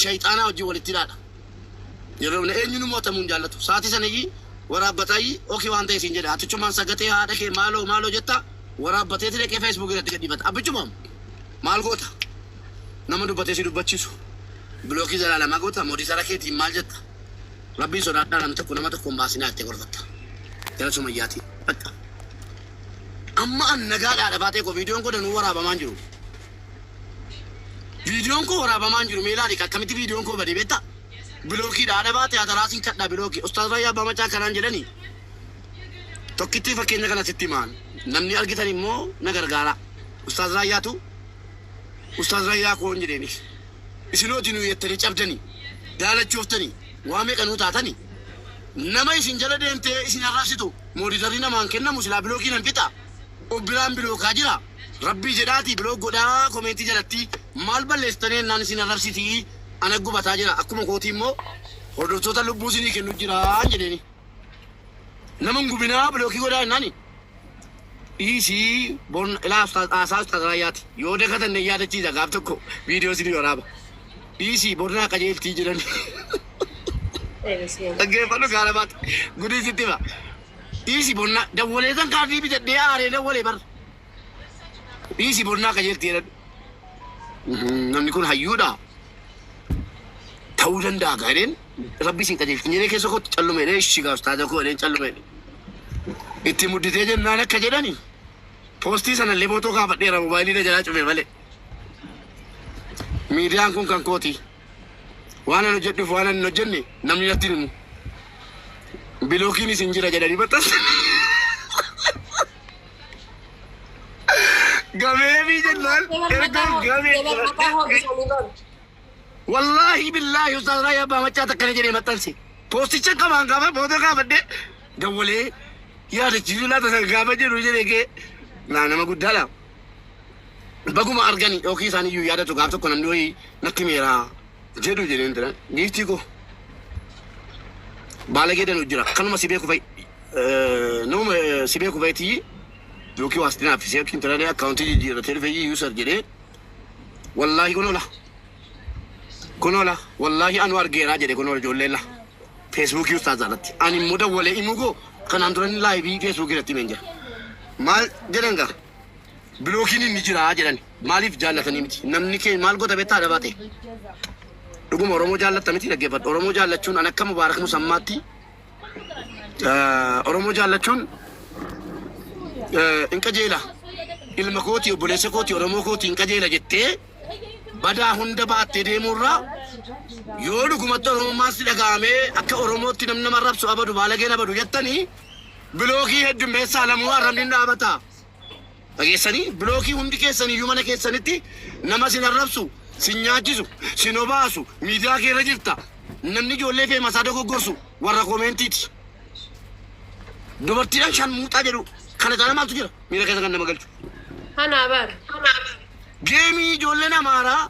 Shayxaanaa wajjin walitti hidhaadha. Yeroo eenyuun mo'atamuu hin jaallatu. Sa'aatii sanayyii waraabbataayyii okii waan ta'e siin jedha. Atichumaan sagatee haadha kee maaloo maaloo jetta waraabbateeti dhaqee Feesbuukii irratti gadhiifata. Abbichumaan maal goota? Nama dubbatee si dubbachiisu. Bilookii zalaalamaa goota mooditara keetiin maal jetta? Rabbiin sodaadhaa namni tokko nama tokko hin baasinaa jettee gorfatta. Jara sumayyaatiin. Bakka. Amma an nagaadhaa dhabaatee koo viidiyoon koo danuu waraabamaa hin jiru. Viidiyoon koo waraabamaa hin jiru. Mee ilaali akkamitti viidiyoon koo bade beektaa? Bilookiidha. Haadha baate hadaraa sin kadhaa bilookii. Ustaaz Raayyaa Abbaa Macaa kanaan jedhani. Tokkittii fakkeenya kana sitti himaan. Namni argitan immoo na gargaara. Ustaaz Raayyaatu Ustaaz Raayyaa koo hin jedheeni. Isinooti nu jettanii cabdanii daalachooftanii waa meeqa nuu taatani. Nama isin jala deemtee isin arrabsitu mooditarri namaan kennamu silaa bilookii nan fixa. Of biraan bilookaa jira. Rabbii jedhaatii block godhaa komeentii jalattii maal balleessitanii ennaan isin arrabsitii ana gubataa jira akkuma kootii immoo hordoftoota lubbuu isinii kennu jiraan jedheeni. Nama hin gubinaa bilookii godhaa ennaani. Dhiisii bon ilaa ustaaz haasaa ustaaz Raayyaati yoo dagatan nan yaadachiisa gaaf tokko viidiyoo isinii waraaba. Dhiisii bornaa qajeeltii jedhani. Dhaggeeffadhu gaara baate gudii sitti hima. Dhiisi bonna dawwaleetan kaardii bitadhee aaree dawwalee bar. Dhiisi bonnaa qajeelti jedhadhu. Namni kun hayyuudha. Ta'uu danda'a gaa jedheen rabbi isin qajeelchi jedhee keessa kootti callume jedhee ishii gaa ustaaza koo jedheen callume jedhe. Itti mudditee jennaan akka jedhani poostii sanallee footoo kaafadheera moobaayilii na jalaa cufe malee. Miidiyaan kun kan kooti. Waan an hojjedhuuf waan an hin hojjenne namni natti hin himu. Bilookiin isin jira jedhanii maxxansan. Gameefii jennaan erga gamee Wallaahi billaahi ustaaz Raayyaa Abbaa Maccaa takkana jedhee maxxanse. Poosticha qabaan gaafa footoo kaafadhee dawwalee yaadachiisuu laata san gaafa jedhu jedhee kee naa nama guddaadha. Baguma argani yookiin isaan iyyuu yaadatu gaaf tokko namni wayii natti himeera jedhu jedheen ture. Giiftii koo baalagee danuu jira. Kanuma si beeku fa'i nama si beeku fa'itii yookiin waastinaa affisee yookiin tiralee akkaawuntii jijjiirratee dhufee user jedhee wallaahi kunoola kunoola wallaahi anu argeeraa jedhe kunoola ijoolleen la feesbuukii ustaazaa irratti ani immoo dawwalee himuu koo kanaan dura inni laayivii feesbuukii irratti himeen jira. Maal jedhan gaa bilookiin inni jira jedhan maaliif jaallatanii miti namni keenya maal goota beektaa dhabaate dhuguma Oromoo jaallatta miti dhaggeeffadhu Oromoo jaallachuun an akka Mubaarak Musammaatti Oromoo jaallachuun hin qajeela ilma kooti obboleessa kooti Oromoo kooti hin qajeela jettee badaa hunda baattee deemuurraa yoo dhugumatti Oromummaan si dhaga'amee akka Oromootti namni nama arrabsu abadu baalageen abadu jettanii bilookii heddummeessaa lamuu arrabni hin dhaabata. Dhageessanii bilookii hundi keessan iyyuu mana keessanitti nama sin arrabsu, sin nyaachisu, sin obaasu, miidiyaa keerra jirta. Namni ijoollee feemasaa dogoggorsu warra koomentiiti. Dubartiidhaan shan muuxaa jedhu kana caalaa maaltu jira? Miira keessa kan nama galchu. Kanaa bar. Geemii ijoolleen Amaaraa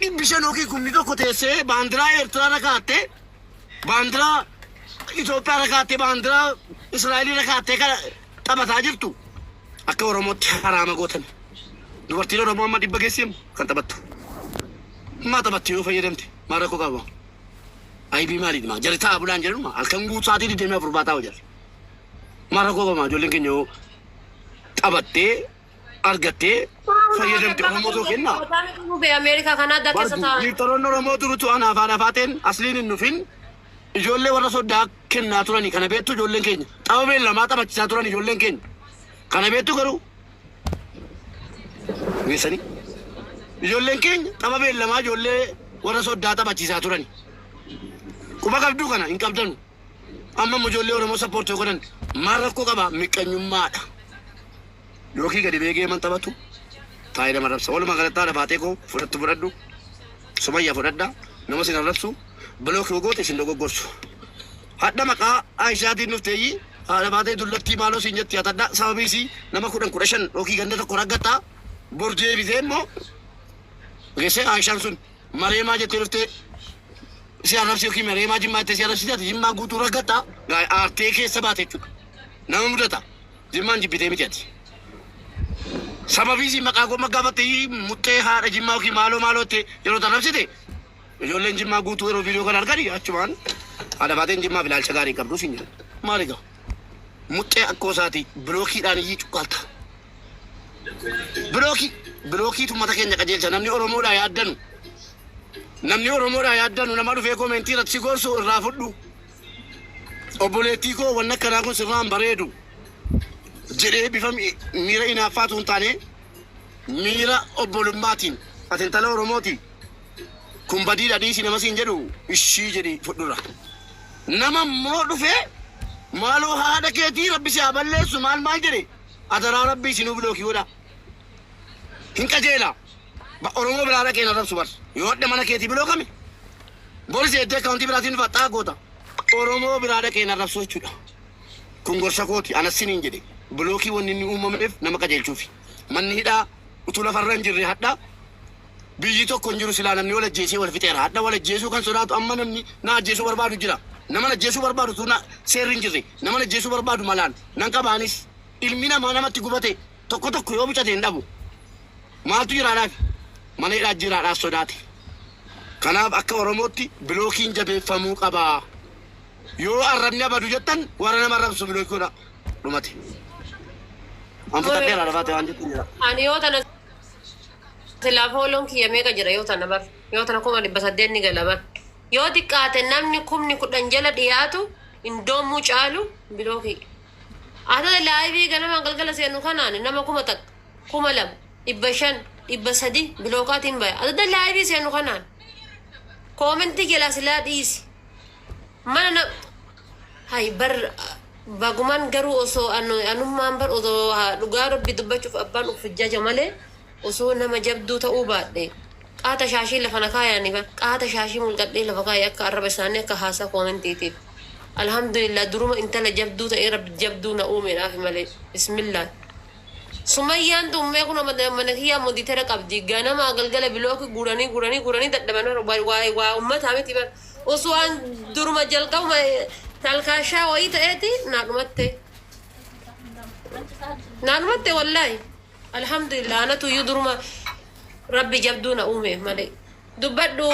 500 yookiin 1000 teessee baandiraa Eertiraa irra kaattee baandiraa Itoophiyaa irra kaattee baandiraa Israa'el irra kaattee kana taphataa jirtu akka Oromootti haraama gootan. Dubartiin Oromoo amma 100 geesseem kan taphattu. Maa taphatti yoo fayyadamte maal rakkoo qaba? Aybii maaliidha maa jarri ta'a bulaan jedhan maa halkan guutuu sa'aatii 24 baataa hojjatu. Maal rakkoo qaba maa ijoolleen keenya yoo taphattee argattee fayyadamte Oromoo too kennaa. Ameerikaa Kanaadaa keessa taa'an. Giiftaroonni Oromoo turutu anaaf haadha faateen asliin hin dhufin ijoollee warra soddaa kennaa turani kana beektu ijoolleen keenya tapha beellamaa taphachiisaa turan ijoolleen keenya kana beektu garuu geessanii ijoolleen keenya tapha beellamaa ijoollee warra soddaa taphachiisaa turani quba qabduu kana hin qabdanu amma immoo ijoollee Oromoo sappoortii godhan maal rakkoo qaba miqqanyummaadha yookiin gadi beekee man taphatu taa'ee nama rabsa walumaa galatti haadha faatee koo fudhattu fudhadhu sumayya fudhadha nama sin arrabsu block yoo goote isin dogoggorsu hadha maqaa Aayishaatiin dhufteeyyi haadha faatee dullattii maaloo siin jetti hatadha sababii isii nama 10 15 yookiin ganda tokko raggatta bor deebitee immoo geessee Aayishaan sun mareemaa jettee dhuftee si arrabsi yookiin mareemaa jimmaa jettee si arrabsite ati jimmaa guutuu raggatta aartee keessa baate jechuudha nama mudata Jimmaan jibbitee miti ati. Sababii si maqaa koo maggaafatte muxxee haadha jimmaa yookiin maaloo maaloo jette yeroo tarrabsite Ijoolleen Jimmaa guutuu yeroo viidiyoo kana argani achumaan haadha baateen Jimmaaf ilaalcha gaarii qabdu siin jedhan. Maal egaa? Muxxee akkoo isaatii bilookiidhaan iyyii cuqqaalta. Bilookii bilookiitu uummata keenya qajeelcha. Namni Oromoodhaa yaaddanu. Namni Oromoodhaa yaaddanu nama dhufee koomentii irratti si gorsu irraa fudhu. Obboleettii koo, wanni akkanaa kun sirraan bareedu jedhee bifa miira inaaffaatu hin taane, miira obbolummaatiin, ati intala Oromooti, kun badiidha, dhiisi nama siin jedhu ishii jedhi fudhurra. Nama immoo dhufee maaloo haadha keetii rabbi si haa balleessu maal maal jedhe, adaraa rabbii isinuu bilookii godhaa. Hin qajeela. Oromoo biraa dhaqee na rabsu bar. Yoo hadha mana keetii bilookame, boris eeddee akkaawuntii biraatiin dhufa xaa goota. Oromoo biraa dhaqee na rabsu jechuudha. Kun gorsa kooti, anas siniin jedhe. Bilookii wanni inni uumameef nama qajeelchuufi. Manni hidhaa utuu lafarra hin jirre hadha biyyi tokko hin jiru, silaa namni wal ajjeesee wal fixeera. Hadha wal ajjeesuu kan sodaatu, amma namni na ajjeesuu barbaadu jira. Nama na ajjeesuu barbaadu utuu na seerri hin jirre, nama na ajjeesuu barbaadu malaan nan qabaanis. Ilmi namaa namatti gubate tokko tokko yoo bicate hin dhabu. Maaltu jiraadhaaf? Mana hidhaa jiraadhaaf sodaate. Kanaaf akka Oromootti bilookiin jabeeffamuu qaba. Yoo arrabni abadu jettan, warra nama arrabsu bilookii godha. Dhumate. An fixadheera, lafaate waan jettu jira. Ani yoo tana silaa fooloon kiyya meeqa jira yoo tana bar? Yoo tana 800,000 ni gala bar. Yoo xiqqaate namni 10,000 jala dhiyaatu indoomuu caalu bilookii. Haa live ganama galgala seenu kanaan nama 1000, 2000, 500, 300 bilookaatiin baya. Adda live seenu kanaan. Koomentii jalaa silaa dhiisi. Mana na hay bar bagumaan garuu osoo anummaan bar osoo dhugaa rabbi dubbachuuf abbaan uf jaja malee, osoo nama jabduu ta'uu baadhe qaata shaashii lafa na kaayani bar, qaata shaashii mulqadhee lafa kaayee akka arraba isaanii, akka haasaa koomentiitiif. Alhamdulillah, duruma intala jabduu ta'ee rabbi jabduu na uumeedhaaf malee, bismillah. Sumayyaan tummee kun mana kiyyaa moditera qabdi. Ganamaa galgala bilooki guuranii guuranii guuranii dadhaban. Waa ummataa miti bar. Osoo an duruma jalqabuma talkaashaa wayii ta'eeti naa dhumatte. Naa dhumatte wallaahi. Alhamdulillah, anatu iyyuu duruma rabbi jabduu na uumeef malee. Dubbadhu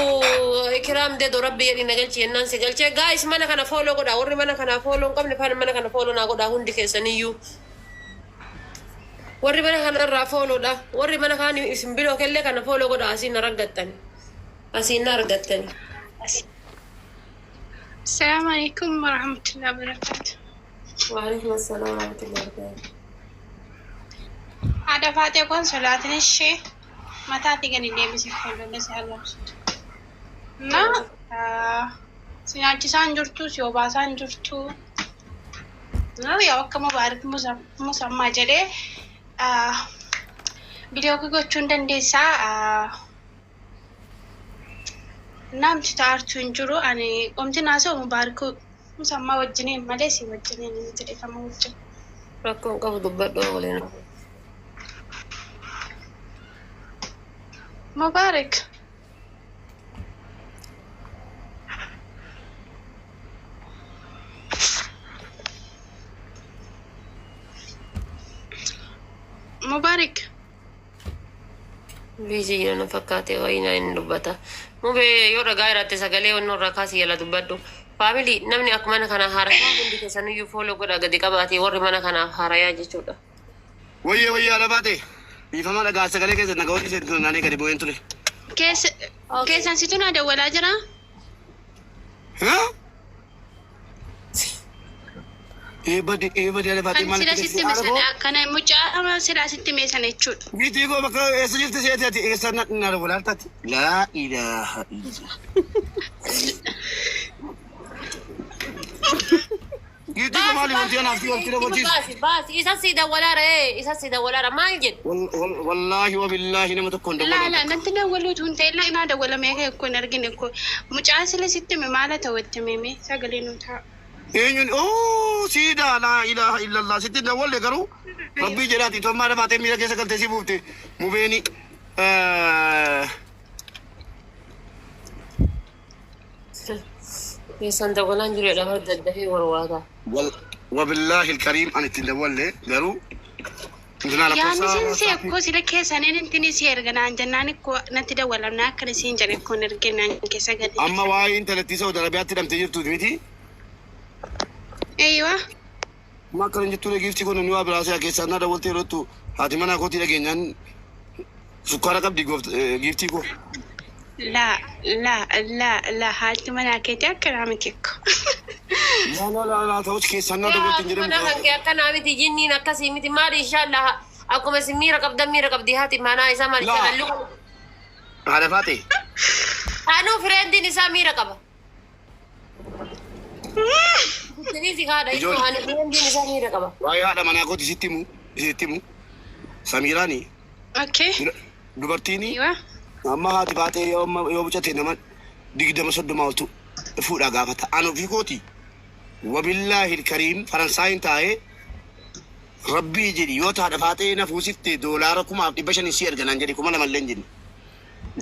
Ikiraam deedo, rabbi jedhi na galchi jennaan si galchee. Guys, mana kana follow godhaa. Warri mana kana follow hin qabne faana mana kana follow naa godhaa hundi keessaniyyuu. Warri mana kana irraa follow dha. Warri mana kaan isin biloo kellee kana follow godhaa, asiin na argattan. Asiin na argattan. السلام عليكم ورحمة الله وبركاته. وعليكم السلام ورحمة الله وبركاته. Haadha Faatee, konsolaatiin ishee mataatti gadi deebisee fuuldura si arrabsitu. Na si nyaachisaan jirtu, si obaasaan jirtu. Yaa akka Mubaarak Musammaa jedhee bilookii gochuu hin dandeessaa. Namti ta'artu hin jiru. Ani qomti naasa'u Mubaarak Musammaa wajjiniin malee si wajjiniin miti, dhiifama wajjin. Rakkoon qabu, dubbadhu waliin. Mubaarak. Mubaarak. Busy jira na fakkaate, wayii na inni dubbata. Mubee, yoo dhagaa irratti sagalee wanni irraa kaasii jala dubbadhu. Family, namni akka mana kana haarayaa hundi keessaniyyuu follow godha gadi qabaatee, warri mana kanaaf haarayaa jechuudha. Wayyee wayyee, haadha baate. Dhiifama, dhagaa sagalee keessa nagaa hojii seentu naannee gadi bu'een ture. Keessa keessan situ na dawwalaa jira. Haa? Eebadi eebadi, haadha baate Kan maal sila sitti meesana akkana mucaa sila sitti meesana jechuudha. Giitii koo, bakka eessa jirti seeti ati, eessa na na walaaltaati? لا إله إلا الله. Giitii koo, maali wanti anaaf si wanti na wachiisu? Baasi baasi, isa si dawwalaara, ee isa si dawwalaara maal jedhu? Wallaahi wabillaahi, nama tokko hin Laa dawwalu. laa, natti dawwaluutu hin ta'e, laa inaa dawwalamee kee kun argine ko mucaa sila sitti hime maala ta'u itti himeme sagalee nu ta'a. Eenyuun? Oo, siidaa, لا إله إلا الله, sitti hin dawwalle garuu rabbii jedhaati tommaa lafaatee miira keessa galtee si buufte mubeeni. Keessan dawwalaan jiru jedha bar, daddafee warwaata. وبالله الكريم ani ittiin dawwalle garuu. Intinaa Yaadni lakkoofsa sin si akkoo sila keessaniin intini si erga naan jennaan ikkoo natti dawwalamna akkana siin jedhe kun erge naan keessa gadi. Amma waa'ee intalattii Saudi Arabiyaatti hidhamtee jirtuuti miti. Eeywa. Amma akkana jettuun giiftii kun namni waa biraa si'a keessaa naa dawwaltee yeroo haati manaa kootii dhageenyaan sukkaara qabdi giiftii koo. Laa laa laa laa, haati manaa keetii akkanaa miti ikko. Laa laa laa laa, ta'us keessaan naa dawwaltee hin Mana jedhamu. kan kee akkanaa miti, jinniin akkasii miti, maali inshaallah akkuma isin miira qabdan miira qabdi haati manaa isaa, maali Laa. inshaallah. Haadha faate. Anuu friendiin isaa miira qaba. Siniisi haadha isaa. Ijoollee. Ani friendiin isaa miira qaba. Waa'ee haadha manaa kooti sitti himu, sitti himu. Samiiraani Okay. dubartiin Eeywa. amma haati baatee yoo amma yoo bucate nama 20 30 oltu fuudha gaafata. Ani ofii kooti. Wabillaahi kariim, Faransaayin taa'ee rabbii jedhi, yoo taadha faatee na fuusifte doolaara 1500 si erga naan jedhi, 2000 illee hin jenne.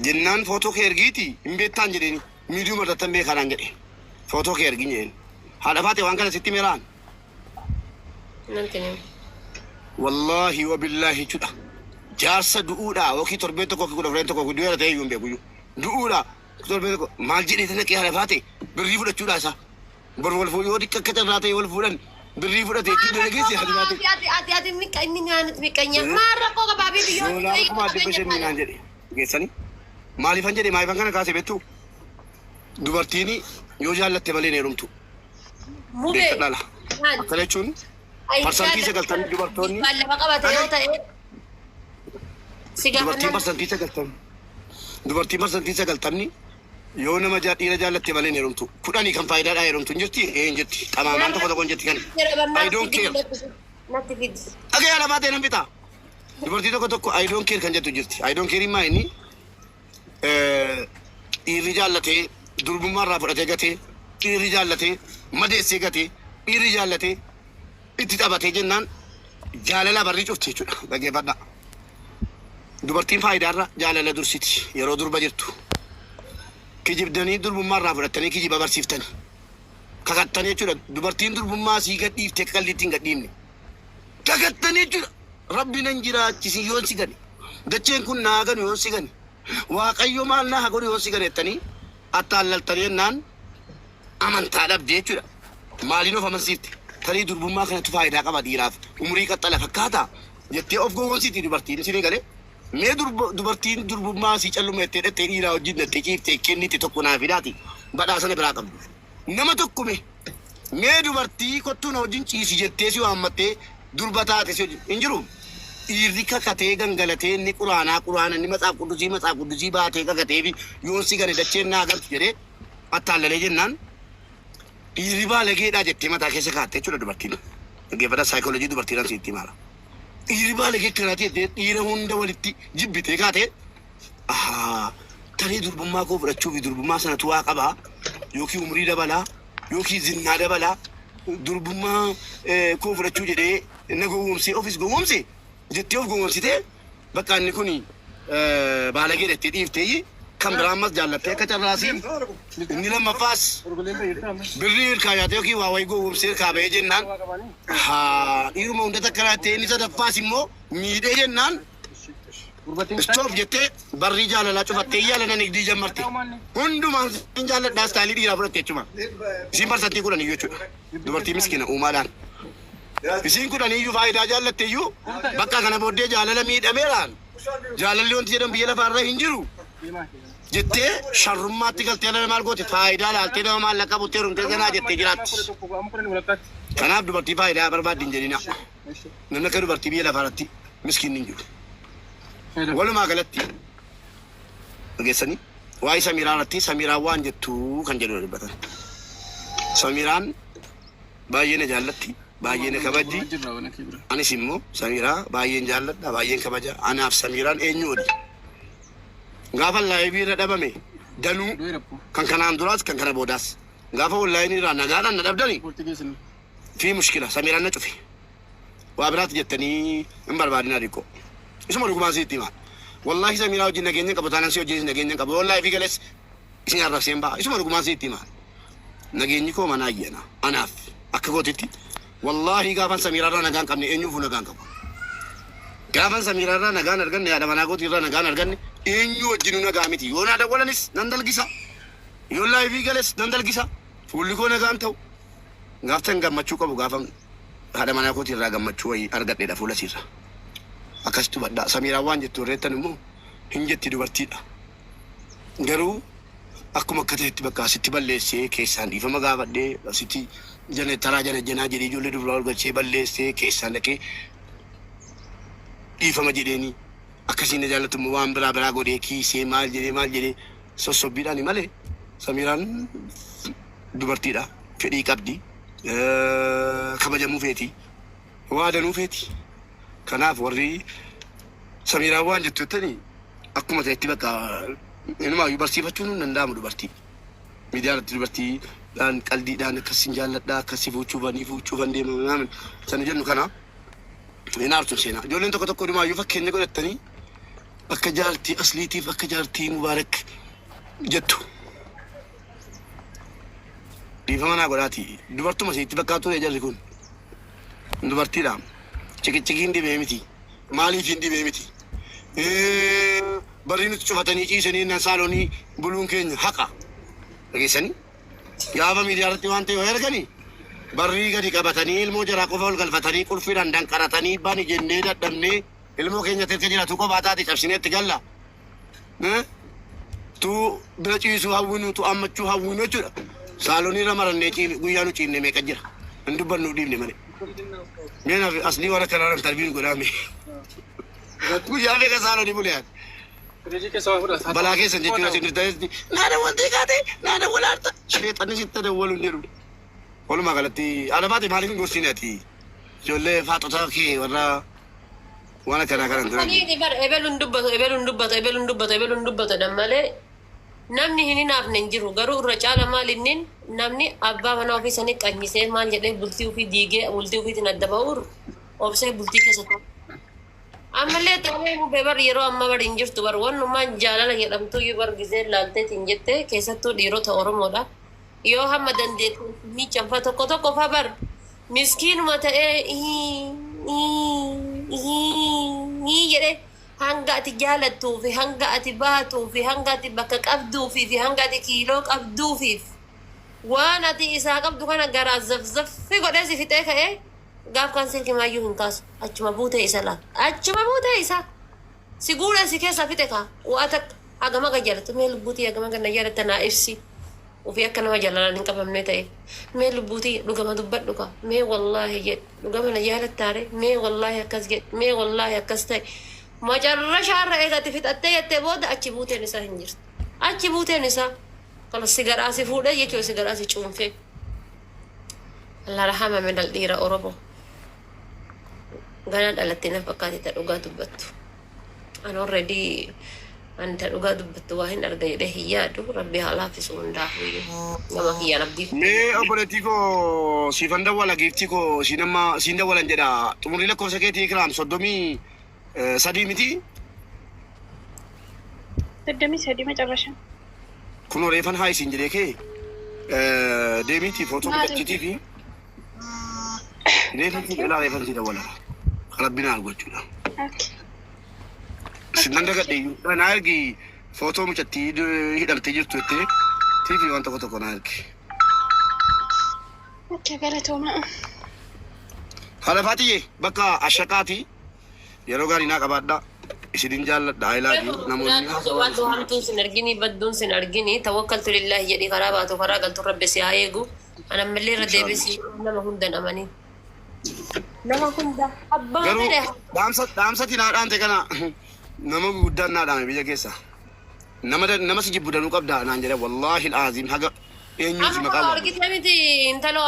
Jennaan footoo kee ergiiti hin beektaan jedheeni, miidiyuma irratti hin beekaa naan jedhe. Footoo kee ergin jedheen. Haadha faatee, waan kana sitti meeraan. Nanti ni. Wallaahi wabillaahi jechuudha. Jaarsa du'uudha yookiin torbee tokko yookiin 14 tokko du'eera ta'e iyyuu hin beeku iyyuu. Du'uudha torbee tokko maal jedhee tana qee haadha faate birrii fudhachuudha isaa. Bor wal fuudhu yoo xiqqa akka carraa ta'e wal fuudhan birrii fudhate ittiin dalageessi haadha faate. Ati ati ati miqa inni nyaanit miqanya. Maal rakkoo qabaa fi biyyoonni Doolaara 1500 naan jedhe. Geessanii. Maaliifan jedhe, maaliifan kana kaase beektu? Dubartiin yoo jaallatte malee hin heerumtu. Mubee. Beekta dhala. Akkana jechuun 90% dubartoonni Lafa qabate yoo ta'e. Si dubartiin gaafannaan. 90%, dubartiin 90% yoo nama dhiira jaallatte malee hin heerumtu. Kudhanii kan faayidaadhaa heerumtu hin jirti? Ee, hin jirti. Xamaamaan tokko tokko hin jirti kan. I don't care. Natti fidi. Dhagee alafaa ta'e nan bitaa. Dubartii tokko tokko "I don't care" kan jettu jirti. I don't care maa inni dhiirri jaallatee durbummaa irraa fudhatee gatee, dhiirri jaallatee madeessee gatee, dhiirri jaallatee itti taphatee jennaan jaalala barrii cufti jechuudha. Dhaggeeffadhaa. Dubartiin faayidaarra jaalala dursiti yeroo durba jirtu. Kijibdanii durbummaa irraa fudhattanii kijiba barsiiftanii. Kakattanii jechuudha. Dubartiin durbummaa sii gadhiiftee qalliitti hin gadhiifne. Kakattanii jechuudha. Rabbi nan jiraachisi yoon si gane. Dacheen kun naa ganu yoon si gane. Waaqayyo maal naa godhu yoon si gane jettanii attaallaltanii jennaan amantaa dhabde jechuudha. Maaliin of amansiifte? Tarii durbummaa kanatu faayidaa qaba dhiiraaf. Umurii qaxxala fakkaata jettee of gowwoomsiti dubartiin, isinii galee. Mee dubartiin durbummaa sii calluma jettee dhattee dhiiraa wajjin dhattee ciiftee kennite tokko naa fidaati. Badhaasa biraa qabdu. Nama tokko mee dubartii kottuu na wajjin ciisi jettee si waammattee durba taate si wajjin hin jiru. Dhiirri kakatee gangalatee, inni quraanaa quraana, inni matsaaf quddusii matsaaf quddusii baatee kakatee fi yoon si gane dacheen naa galtu jedhee attaallalee jennaan dhiirri baalageedhaa jettee mataa keessa kaatte jechuudha dubartiin. Dhaggeeffata, saayikoolojii dubartiidhaan sitti himaara. Dhiirri baalagee akkanaati jettee dhiira hunda walitti jibbitee kaatee, ahaa, tarii durbummaa koo fudhachuu fi durbummaa sanatu waa qabaa, yookiin umurii dabalaa, yookiin zinnaa dabalaa, durbummaa koo fudhachuu jedhee na gowwoomsee ofis gowwoomse jettee of gowwoomsitee, bakka inni kun baalagee jettee dhiiftee kan biraa ammas jaallattee akka carraasii inni lammaffaas birrii hirkaa nyaatee yookiin waa wayii gowwoomsee hirkaa bahee jennaan, haa, dhiiruma hunda takka laattee inni sadaffaas immoo miidhee jennaan stop jettee barrii jaalalaa cufattee yaala nigdii jammarte. Hundumaan sin jaalladhaa style dhiiraa fudhatte jechuudha. Isiin 10% jechuudha. Dubartii miskiina uumaadhaan. Isiin kudhaniyyuu faayidaa jaallatte iyyuu bakka kana booddee jaalala miidhameeraan jaalalli wanti jedhamu biyya lafaarra hin jiru jettee sharrummaatti galtee nama maal goote, faayidaa laaltee nama maallaqa buttee heerumtee ganaa jettee jiraatti. Kanaaf dubartii faayidaa barbaaddi hin jedhina. Namni akka dubartii biyya lafaarratti miskiinni hin jiru. Walumaa galatti dhageessanii waa'ee Samiiraa irratti Samiiraan waan jettu kan jedhu dubbatan. Samiiraan baay'ee na jaallatti, baay'ee na kabajji. Anis immoo Samiiraa baay'een jaalladha, baay'een kabaja. Anaaf Samiiraan eenyu oli? Gaafa live irra dhabame danuu kan kanaan duraas kan kana boodaas. Gaafa onlaayinii irraa nagaadhaan na dhabdani fi mushkila Samiiraan na cufe. Waa biraatti jettanii hin barbaadinaa dhiqqoo. Isuma dhugumaan sitti hima. Wallaahi Samiiraa wajjin nageenya hin qabu taanaan si wajjin nageenya hin qabu. Wallaahi fi gales isin arrabseen ba'a. Isuma dhugumaan sitti hima. Nageenyi koo mana ayyana. Anaaf akka kootitti wallaahi gaafan Samiiraa irraa nagaa hin qabne eenyuufuu nagaa hin qabu. Gaafan Samiiraa irraa nagaan arganne haadha manaa kootii irraa nagaan arganne eenyu wajjinuu nagaa miti. Yoo naa dawwalanis nan dalgisa. Yoo live gales nan dalgisa. Fuulli koo nagaan ta'u. Gaaftan gammachuu qabu gaafan haadha manaa kootii irraa gammachuu wayii argadheedha fuula isiirra. Akkasitti hubadhaa. Samiiraan waan jettu warreettan immoo hin jetti dubartiidha. Garuu akkuma akka ta'etti bakka asitti balleessee keessaan dhiifama gaafadhee asitti jana taraa jana janaa jedhee ijoollee durbaa ol galchee balleessee keessaan dhaqee dhiifama jedheeni akkasiin na jaallatu immoo waan biraa biraa godhee kiisee maal jedhee maal jedhee sossobbiidhaani malee Samiiraan dubartiidha fedhii qabdi kabajamuu feeti waa danuu feeti kanaaf warri Samiiraan waan jettu jettanii akkuma ta'etti bakka inumaayyuu barsiifachuun hin danda'amu dubartii. Miidiyaa irratti dubartiidhaan qaldiidhaan akkasin jaalladha akkasi fuuchuufanii fuuchuufan deema naamin sana jennu kana hin aartu seenaa. Ijoolleen tokko tokko inumaayyuu fakkeenya godhattanii akka jaartii asliitiif akka jaartii mubaarak jettu. Dhiifama naa godhaati. Dubartuma isinitti fakkaatu jarri kun. Dubartiidha. Ciqiciqiin dhibee miti. Maaliif hin dhibee miti. Barrii nuti cufatanii ciisanii nan saalonii buluun keenya haqa. Dhageessanii? Gaafa miidiyaa irratti waan ta'e yoo arganii barrii gadi qabatanii ilmoo jaraa qofa ol galfatanii qulfiidhaan danqaratanii bani jennee dadhabnee ilmoo keenya tirka jiraatu kophaa taate cabsinee itti galla. Tu bira ciisuu hawwinu tu ammachuu hawwinu jechuudha. Saalonii irra marannee guyyaa nu ciifne meeqa jira. Hin dubbannu dhiifne malee. Mee naaf aslii waan akkanaa interview godhaa mee. Guyyaa meeqa saalonii bulee ati. Balaa keessan jechuun asin dhuftanis naa dawwaltee kaate naa dawwalaarta sheexanni sitti dawwalu hin jedhu. Walumaa galatti alabaate maaliif hin gorsine ati ijoollee faaxota kee warra waan akkanaa kanan turan. Saniiti bar ebeluun dubbatu ebeluun dubbatu ebeluun dubbatu ebeluun dubbatu dha malee namni hin hinaafne hin jiru garuu irra caala maal innin namni abbaa manaa ofii sanii qanyisee maal jedhee bultii ofii diigee bultii ofiitiin adda ba'uur obsee bultii keessa ta'u. Ammallee ta'ee mubee bar yeroo ammaa bar hin jirtu bar wannumaan jaalala jedhamtuyyuu bar gizeen laalteetiin jette keessattuu dhiirota Oromoodha. Yoo hamma dandeettiin miiccan fa tokko tokko fa bar miskiinuma ta'ee jedhee hanga ati jaalattuu fi hanga ati baatuu fi hanga ati bakka qabduu fi hanga ati kiiloo qabduufiif waan ati isaa qabdu kana garaa zafzaffi godhee si fixee ka'ee gaaf kaan silki maayyuu hin kaasu achuma buutee isa laal achuma buutee isaa si guuree si keessaa fixe kaa waa takka hagama ga jaalatu mee lubbuutii hagama ganna jaalatta naa ibsi ofii akka nama jaalalaan hin qabamne ta'e mee lubbuutii dhugama dubbadhu kaa mee wallaahi jedhe dhugama na jaalattaare mee wallaahi akkas jedhe mee wallaahi akkas ta'e macarrashaarra eegati fixattee jettee booda achi buuteen isaa hin jirtu achi buuteen isaa kala si garaa si fuudhee jechuudha si garaa si cuunfee Allah rahama minal dhiira Oromoo gana dhalatte na fakkaate ta dhugaa dubbattu an already an ta dhugaa dubbattu waa hin arga jedhee hin yaadu rabbi haa laaffisu hundaafuyyuu nama kiyyaan abdii Mee obboleettii koo siifan dawwala giiftii koo siin amma siin dawwalan jedha xumurri lakkoofsa keetii Ikraam 33 miti. 33 macarrasha. Kunoo reefan haa isiin jedhee kee deemiitii footoo bitachiti fi reefan si ilaa reefan si dawwala. Rabbi naa gochuudha. Sin dagadhe iyyuu naa ergi footoo mucattii hidhamtee jirtu jettee tiifi waan tokko tokko naa ergi. Okay, galatooma. Haadha Faatiyyee bakka ashaqaati yeroo gaarii naa qabaadhaa. Isinin jaalladha. I love you. Namoonni Waan hamtuun sin argini badduun sin argini tawakkaltu lillaahi jedhii karaa baatu karaa galtu rabbi si haa eegu. An ammallee irra deebisii nama hundan amanii. Nama hunda abbaa Garuu fedhe dhaamsa dhaamsati naa dhaamte kana nama guddaan naa dhaame biyya keessa. Nama nama si jibbu danuu qabda naan jedhe wallaahi alaaziim haga eenyuuti Amma maqaa waamu. argitee miti intalo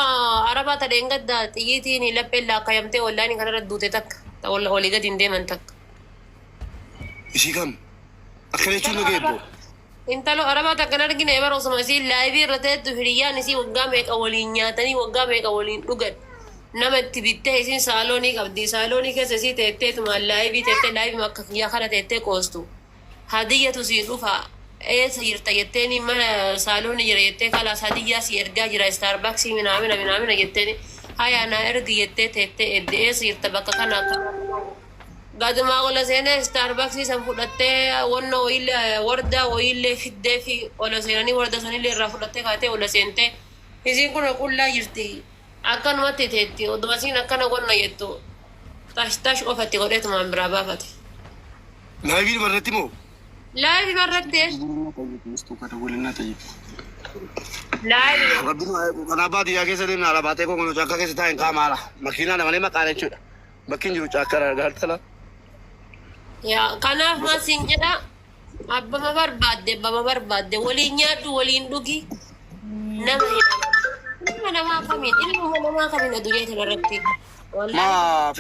arabaa ta dheengadda xiyyiitiin lapheen laakkayamtee wallaani kanarra duute takka ta olii gadi hin deeman takka. Isii kam? Akkana jechuun na geebbo. Intalo arabaa takka hin argine bara osuma isiin live irra teettu hiriyyaan isii waggaa meeqa waliin nyaatanii waggaa meeqa waliin dhugan nama itti bittee isiin saaloonii qabdi saaloonii keessa isii teetteetuma live teettee live akka kiyyaa kana teettee qoostu hadiyyatu sii dhufa eessa jirta jetteeni mana saaloonii jira jettee kalaas hadiyyaa sii ergaa jira Starbucksii minaamina minaamina jetteeni hayaa naa ergi jettee teettee edde eessa jirta bakka kana akka Gadumaa ola seenee Starbucksii san fudhattee wannoo wayiillee wardaa wayiillee fiddee fi ola seenanii warda sanillee irraa fudhattee kaatee ola seentee isiin kun qullaa jirti. Akkanumatti teetti oduma isiin akkana gonna jettu tash tash qofatti godheetumaan biraa baafate. Live irratti moo? Live irratti. Live. Rabbiin kanaa baadiyyaa keessa deemna ala baatee koo caakkaa keessa taa'een qaama ala. Makiinaa malee maqaan jechuudha. Bakki hin jiru caakkaa gaartala. Yaa kanaaf maal siin jedha, abbama barbaadde, abbama barbaadde waliin nyaadhu, waliin dhugi, nama hin ilma namaa kamiin, ilma namaa kamiin addunyaa kanarratti. Wallaahi. Maa.